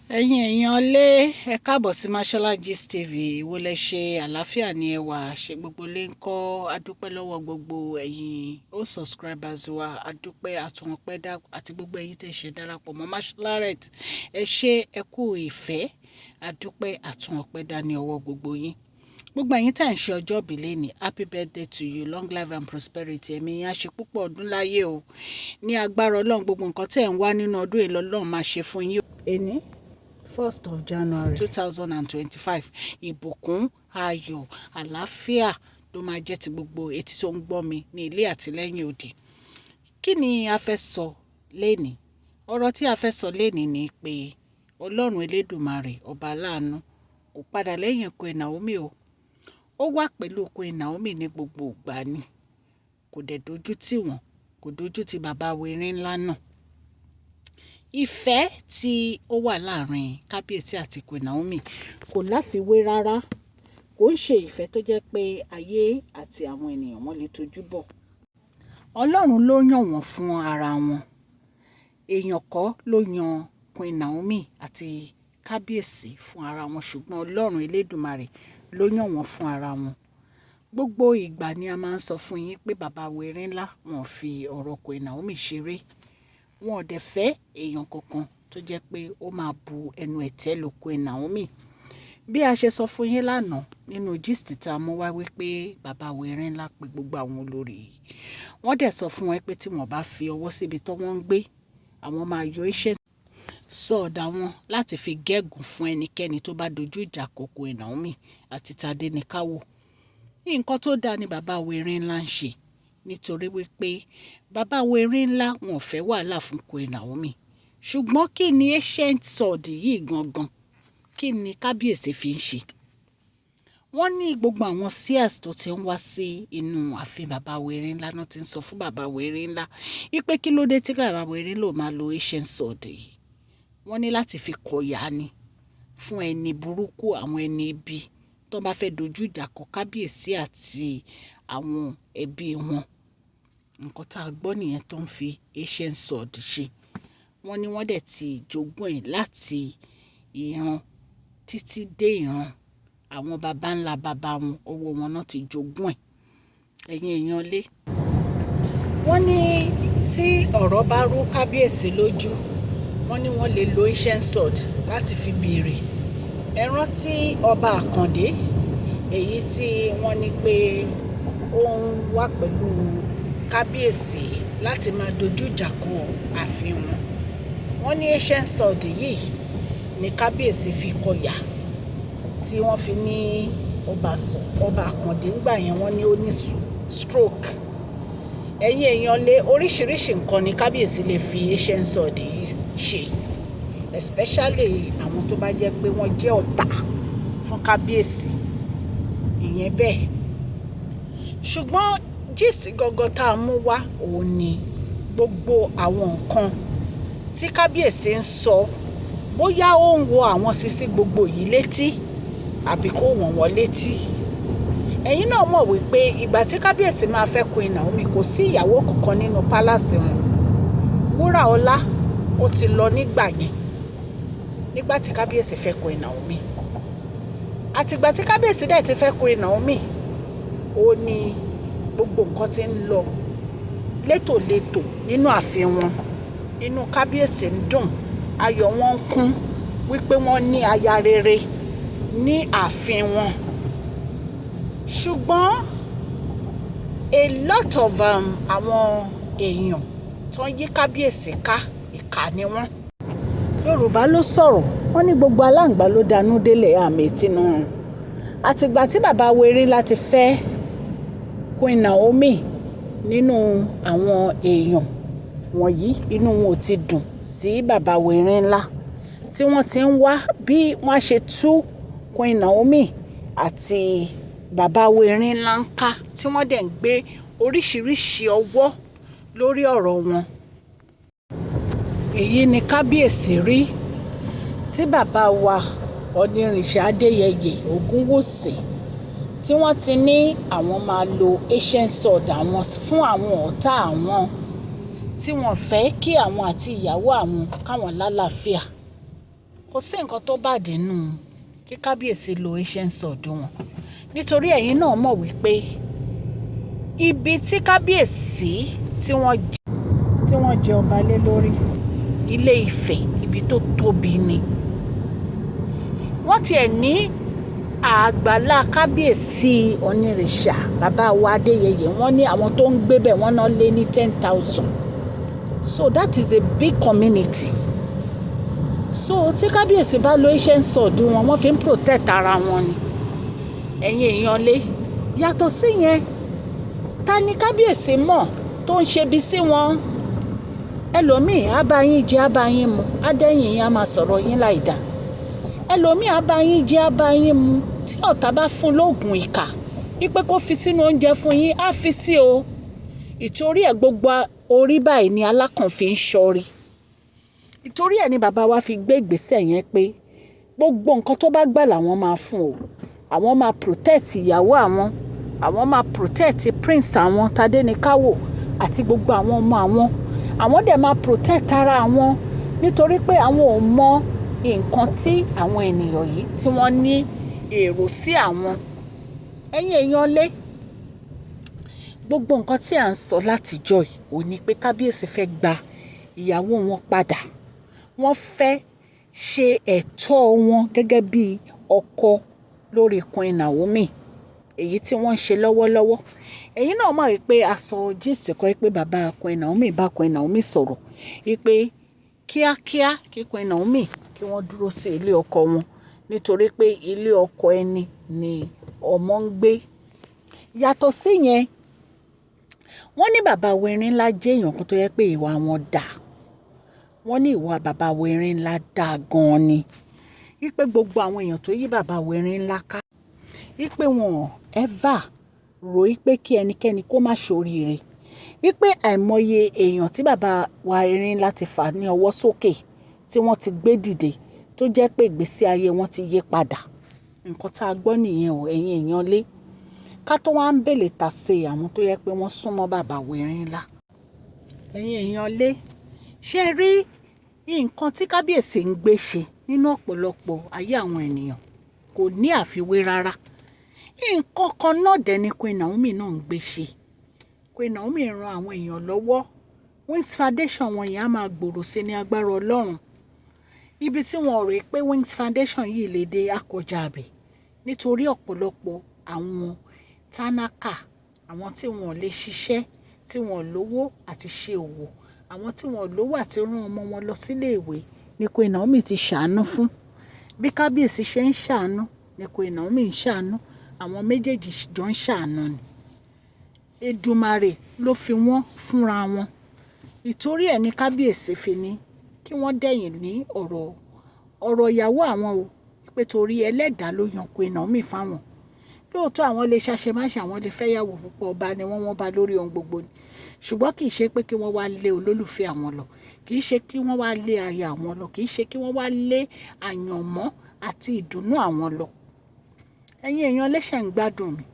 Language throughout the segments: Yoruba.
Ẹ̀yin èèyàn lé, ẹ káàbọ̀ sí Mashola Gist TV. Ìwọ lẹ ṣe àlàáfíà ní ẹwà ṣe gbogbo lè ń kọ́. Adúpẹ́ lọ́wọ́ gbogbo ẹ̀yin ó subscribers wa. Adúpẹ́ àtúnpẹ́ dá àti gbogbo ẹ̀yin tẹ́ ṣe darapọ̀ mọ́ Masholarette. Ẹ ṣé, ẹ kú ìfẹ́. Adúpẹ́ àtúnpẹ́ dá ní ọwọ́ gbogbo yín. Gbogbo ẹ̀yin tẹ́ ń ṣe ọjọ́ ìbí lónìí, happy birthday to you, long life and prosperity. Ẹ̀mí yín á ṣe púpọ̀ ọdún láyé o. Ní agbára Ọlọ́run, gbogbo nǹkan tẹ́ ń wá nínú ọdún yìí lọ́lọ́run máa ṣe fún yín. Èní 1st of January 2025, ìbùkún, ayọ̀, àlàáfíà ló máa jẹ́ ti gbogbo etí tó ń gbọ́ mi ní ilé àti lẹ́yìn odi. Kí ni a fẹ́ sọ lénìí? Ọ̀rọ̀ tí a fẹ́ sọ lénìí ni pé Ọlọ́run Elédùmarè, ọba aláàánú, kò padà lẹ́yìn Queen Naomi o. Ó wà pẹ̀lú Queen Naomi ní gbogbo ìgbà ni. Kò dẹ̀ dojú tì wọ́n, kò dojú ti bàbá wẹ̀rín ńlá náà. Ìfẹ́ tí ó wà láàárín kábíyèsí àti Queen Naomi kò láfiwé rárá. Kò ń ṣe ìfẹ́ tó jẹ́ pé ayé àti àwọn ènìyàn wọn lè tojú bọ̀. Ọlọ́run ló yàn wọ́n fún ara wọn. Èèyàn kọ́ ló yan Queen Naomi àti kábíyèsí fún ara wọn, ṣùgbọ́n Ọlọ́run Elédùmarè ló yàn wọ́n fún ara wọn. Gbogbo ìgbà ni a máa ń sọ fún yín pé bàbá wẹ̀rín ńlá wọn fi ọ̀rọ̀ Queen Naomi ṣeré. Wọn ò dẹ̀ fẹ́ èèyàn kankan tó jẹ́ pé ó máa bu ẹnu ẹ̀tẹ́ lu Queen Naomi. Bí a ṣe sọ fún yín lánàá nínú gist tí a mú wá wípé bàbá wẹ̀rín ńlá pé gbogbo àwọn olórí yìí. Wọ́n dẹ̀ sọ fún wọn pé tí wọ́n bá fi ọwọ́ síbi tó wọ́n ń gbé, àwọn máa yọ iṣẹ́ sword àwọn láti fi gégùn fún ẹnikẹ́ni tó bá dojú ìjà kọ Queen Naomi àti Tadenikawo. Nǹkan tó dáa ni bàbá wẹ̀rín ńlá ń ṣe, nítorí wípé bàbá wẹ̀rín ńlá wọn ò fẹ́ wàhálà fún Queen Naomi. Ṣùgbọ́n kí ni ancient sword yìí gangan? Kí ni kábíyèsí fi ń ṣe? Wọ́n ní gbogbo àwọn seers tó ti ń wá sí inú ààfin bàbá wẹ̀rín ńlá náà ti ń sọ fún bàbá wẹ̀rín ńlá wípé kí ló dé tí bàbá wẹ̀rín lò máa lo ancient sword yìí. Wọ́n ní láti fi kọ̀yà ni fún ẹni burúkú, àwọn ẹni ibi tó bá fẹ́ dojú ìjà kọ kábíyèsí àti àwọn ẹbí wọn. Nǹkan tá a gbọ́ nìyẹn tó ń fi ancient sword ṣe. Wọ́n ní wọ́n dẹ̀ ti jogún ẹ̀ láti ìran títí dé ìran. Àwọn bàbá ńlá bàbá wọn, ọwọ́ wọn náà ti jogún ẹ̀. Ẹ̀yin èèyàn lé. Wọ́n ní tí ọ̀rọ̀ bá rú kábíyèsí lójú, wọ́n ní wọ́n lè lo ancient sword láti fi bèèrè. Ẹ rántí ọba Àkàndé, èyí tí wọ́n ní pé ó ń wà pẹ̀lú kábíyèsí láti máa dojú ìjà kọ ààfin wọn. Wọ́n ní ancient sword yìí ní kábíyèsí fi kọ̀yà tí wọ́n fi ní ọba sọ, ọba Àkàndé nígbà yẹn wọ́n ní ó ní stroke. Ẹ̀yin èèyàn lé, oríṣiríṣi nǹkan ni kábíyèsí lè fi ancient sword yìí ṣe, especially àwọn tó bá jẹ́ pé wọ́n jẹ́ ọ̀tá fún kábíyèsí. Ìyẹn bẹ́ẹ̀. Ṣùgbọ́n gist gangan tá a mú wá òun ni gbogbo àwọn nǹkan tí kábíyèsí ń sọ, bóyá ó ń wọ àwọn sisi gbogbo yìí létí àbí kò wọ̀n wọ́n létí. Ẹ̀yin náà mọ̀ wípé ìgbà tí kábíyèsí máa fẹ́ Queen Naomi, kò sí ìyàwó kankan nínú palace wọn. Wúràọlá ó ti lọ nígbà yẹn, nígbà tí kábíyèsí fẹ́ Queen Naomi. Àti ìgbà tí kábíyèsí dẹ̀ ti fẹ́ Queen Naomi, ó ní gbogbo nǹkan tí ń lọ létòlétò nínú ààfin wọn. Inú kábíyèsí ń dùn, ayọ̀ wọn ń kún wípé wọ́n ní aya rere ní ààfin wọn. Ṣùgbọ́n a lot of àwọn èèyàn tó ń yí kábíyèsí ká, ìkà ni wọ́n. Yorùbá ló sọ̀rọ̀, wọ́n ní gbogbo aláǹgbá ló danú délẹ̀ àmì tínú. Àti ìgbà tí bàbá wẹ̀rín láti fẹ́ Queen Naomi nínú àwọn èèyàn wọ̀nyí, inú wọn ò ti dùn sí bàbá wẹ̀rín ńlá tí wọ́n ti ń wá bí wọ́n ṣe tú Queen Naomi àti bàbá wẹ̀rín ńlá ń ká, tí wọ́n dẹ̀ ń gbé oríṣiríṣi ọwọ́ lórí ọ̀rọ̀ wọn. Èyí ni kábíyèsí rí tí bàbá wa Ọọ̀nirìṣà Adéyẹyẹ Ògúnwúsì tí wọ́n ti ní àwọn máa lo ancient sword àwọn fún àwọn ọ̀tá àwọn tí wọ́n fẹ́ kí àwọn àti ìyàwó àwọn káwọn lálàáfíà. Kò sí nǹkan tó bad nínú kí kábíyèsí lo ancient sword wọn, nítorí ẹ̀yin náà mọ̀ wípé ibi tí kábíyèsí tí wọ́n jẹ ọba lé lórí, Ilé Ifẹ̀, ibi tó tóbi ni. Wọ́n tiẹ̀ ní àgbàlá kábíyèsí Ọọ̀nirìṣà, bàbá wa Adéyẹyè. Wọ́n ní àwọn tó ń gbé bẹ̀ wọ́n náà lé ní 10,000. So that is a big community. So tí kábíyèsí bá lo ancient sword wọn, wọ́n fi ń protect ara wọn ni, ẹ̀yin èèyàn lé. Yàtọ̀ sí yẹn, ta ni kábíyèsí mọ̀ tó ń ṣebi sí wọn? Ẹlòmíì á bá yín jẹ, á bá yín mu, á dẹ́yìn yín, á máa sọ̀rọ̀ yín láìda. Ẹlòmíì á bá yín jẹ, á bá yín mu, tí ọ̀tá bá fún lóògùn ìkà wípé kó fi sínú oúnjẹ fún yín, á fi sí o. Ìtorí ẹ̀, gbogbo orí báyìí ni alákàn fi ń ṣọ́rí. Ìtorí ẹ̀ ni bàbá wa fi gbé ìgbésẹ̀ yẹn pé gbogbo nǹkan tó bá gbà làwọn máa fún o. Àwọn máa protect ìyàwó àwọn, àwọn máa protect prince àwọn Tadéníkàwò àti gbogbo àwọn ọmọ àwọn. Àwọn dẹ̀ máa protect ara àwọn, nítorí pé àwọn ò mọ nǹkan tí àwọn ènìyàn yìí tí wọ́n ní èrò sí àwọn. Ẹ̀yin èèyàn lé, gbogbo nǹkan tí à ń sọ látijọ́ yìí ò ní pé kábíyèsí fẹ́ gba ìyàwó wọn padà. Wọ́n fẹ́ ṣe ẹ̀tọ́ wọn gẹ́gẹ́ bí ọkọ lórí Queen Naomi, èyí tí wọ́n ń ṣe lọ́wọ́lọ́wọ́. Ẹ̀yin náà mọ̀ wípé a sọ gist kan pé bàbá Queen Naomi bá Queen Naomi sọ̀rọ̀ wípé kíákíá kí Queen Naomi kí wọ́n dúró sí ilé ọkọ wọn, nítorí pé ilé ọkọ ẹni ni ọmọ ń gbé. Yàtọ̀ sí yẹn, wọ́n ní bàbá Erin-Ńlá jẹ́ èèyàn kan tó yẹ pé ìwà wọn dà. Wọ́n ní ìwà bàbá Erin-Ńlá dà gan-an ni. Wípé gbogbo àwọn èèyàn tó yí bàbá Erin-Ńlá ká, wípé wọn ever rò wípé kí ẹnikẹ́ni kó má ṣoríire. Wípé àìmọye èèyàn tí bàbá wa Erin-Ńlá ti fà ní ọwọ́ sókè, tí wọ́n ti gbé dìde, tó jẹ́ pé ìgbésí ayé wọn ti yí padà. Nǹkan tí a gbọ́ nìyẹn o, ẹ̀yin èèyàn lé. Ká tó wá ń bèlè tà sí àwọn tó yẹ pé wọ́n súnmọ́ bàbá Erin-Ńlá. Ẹ̀yin èèyàn lé, ṣé ẹ rí nǹkan tí kábíyèsí ń gbé ṣe nínú ọ̀pọ̀lọpọ̀ ayé àwọn ènìyàn kò ní àfiwé rárá. Nǹkan kan náà dẹ̀ ni Queen Naomi náà ń gbé ṣe. Queen Naomi ran àwọn èèyàn lọ́wọ́. Wings Foundation wọn yẹn á máa gbòòrò sí ní agbára Ọlọ́run. Ibi tí wọ́n rò pé Wings Foundation yìí lè dé, á kọjá ibẹ̀. Nítorí ọ̀pọ̀lọpọ̀ àwọn tálákà, àwọn tí wọ́n lè ṣiṣẹ́, tí wọ́n lówó àti ṣe òwò, àwọn tí wọ́n lówó àti rán ọmọ wọn lọ sí ilé ìwé ní Queen Naomi ti ṣàánú fún. Bí kábíyèsí ṣe ń ṣàánú ní Queen Naomi ń ṣàánú. Àwọn méjèèjì jọ ń ṣàánú ni. Èdùmàrè ló fi wọ́n fúnra wọn. Ìtorí ẹ ní kábíyèsí fi ní kí wọ́n dẹ̀yìn ní ọ̀rọ̀, ọ̀rọ̀ ìyàwó àwọn o. Pé torí ẹlẹ́dàá ló yan Queen Naomi fáwọn. Lóòótọ́ àwọn lè ṣàṣemáṣe, àwọn lè fẹ́ ìyàwó púpọ̀, ọba ni wọ́n, wọ́n bá lórí ohun gbogbo ni. Ṣùgbọ́n kì í ṣe pé kí wọ́n wá lé olólùfẹ́ àwọn lọ. Kì í ṣe kí wọ́n wá lé aya àwọn lọ. Kì í ṣe kí wọ́n wá lé àyànmọ́ àti ìdùnnú àwọn lọ. Ẹ̀yin èèyàn lé, ṣẹ̀ ń gbádùn mi.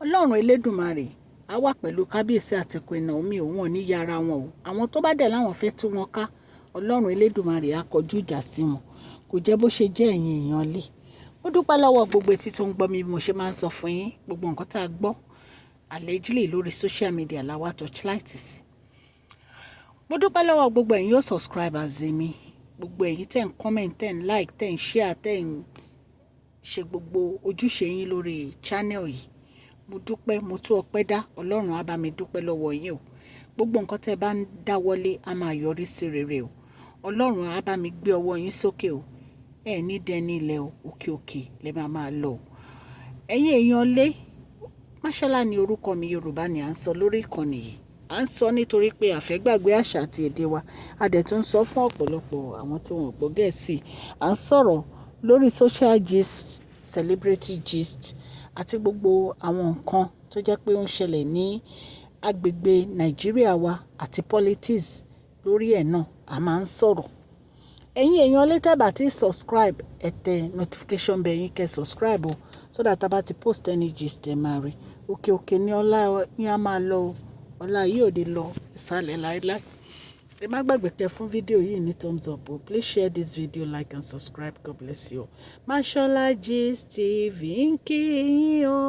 Ọlọ́run Elédùmarè á wà pẹ̀lú kábíyèsí àti Queen Naomi, òun ò ní yára wọn o. Àwọn tó bá dẹ̀ láwọn fẹ́ tú wọn ká, Ọlọ́run Elédùmarè á kọjú ìjà sí wọn. Kò jẹ́ bó ṣe jẹ́, ẹ̀yin èèyàn lé. Mo dúpẹ́ lọ́wọ́ gbogbo etí tó ń gbọ́ mi bí mo ṣe máa ń sọ fún yín. Gbogbo nǹkan tí a gbọ́ allegedly lórí social media la wá torchlight sí. Mo dúpẹ́ lọ́wọ́ gbogbo ẹ̀yin yóò subscribers mi. Gbogbo ẹ̀yin tẹ̀ ń comment, tẹ̀ ń like, tẹ̀ ń share, tẹ̀ ń ṣe gbogbo ojúṣe yín lórí channel yìí. Mo dúpẹ́, mo tún ọpẹ́ dá. Ọlọ́run á bá mi dúpẹ́ lọ́wọ́ yín o. Gbogbo nǹkan tí ẹ bá ń dáwọ́lé á máa yọrí sí rere o. Ọlọ́run á bá mi gbé ọwọ́ yín sókè o. Ẹ ní dẹni ilẹ̀ o, òkè òkè lẹ máa máa lọ o. Ẹ̀yin èèyàn lé, Mashola ni orúkọ mi. Yorùbá ni à ń sọ lórí ìkànnì yìí. À ń sọ nítorí pé a fẹ́ gbàgbé àṣà àti èdè wa. A dẹ̀ tún ń sọ fún ọ̀pọ̀lọpọ̀ àwọn tí wọ́n ò gbọ́ Gẹ̀ẹ́sì. À ń sọ̀rọ̀ lórí social gist, celebrity gist àti gbogbo àwọn nǹkan tó jẹ́ pé ó ń ṣẹlẹ̀ ní agbègbè Nàìjíríà wa àti politics lórí ẹ̀ náà a máa ń sọ̀rọ̀. Ẹ̀yin èèyàn lé, tẹ́ bá ti subscribe, ẹ tẹ notification bell yín kẹ́ subscribe o, so that a bá ti post any gist, ẹ máa rí. Òkè òkè ni ọlá yín á máa lọ o. Ọlá yìí ò ní lọ ìsàlẹ̀ láíláí. Ẹ má gbàgbé kẹ́ fún fídíò yìí ní thumbs up o. Please share this video, like and subscribe. God bless you. Mashola Gist TV ń kí yín o.